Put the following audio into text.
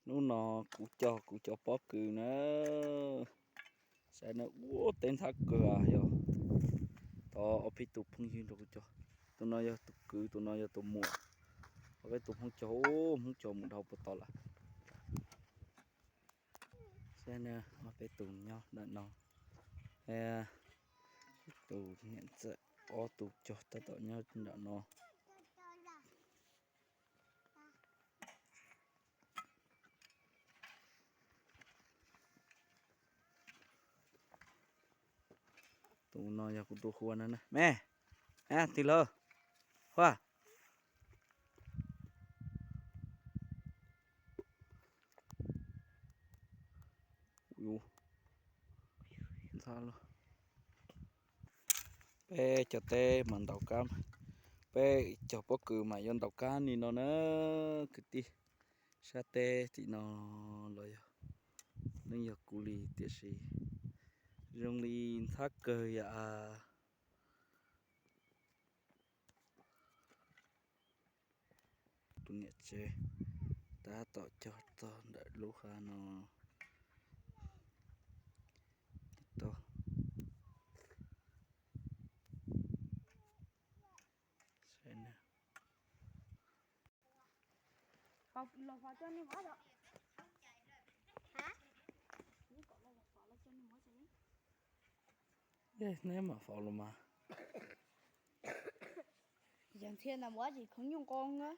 Hnub no kuv cog kuv cov pob kws na, saib na, ua teb ntxhab kawg yog. Tod ob peb tus phooj ywg nrog kuv cog, tus no yog tus kwv, tus no yog tus muam. Ob peb tus Hmoob cog, Hmoob cog mus dhau puag tod lawm. Saib na, ob peb tus nyob ntawm no, tus niam ntxawm ob tus cog tab tom nyob nram no. Tus no yog kuv tus Huab no na. Me, twg lawm? Huab. Peb cog teb mas ntaus kab, peb cog pob kws mas yuav ntaus kab li no na kwv tij. Sab teb tim no los yog, yeej yog kuv li tiam sis zoo li ntxhab kawg yam. Tus niam tsev tab tom cog txog ntawm lub hav no. Neb mam faus los mas. Yog ntxhia ntawd muab tsis khoov nyuj nqoo.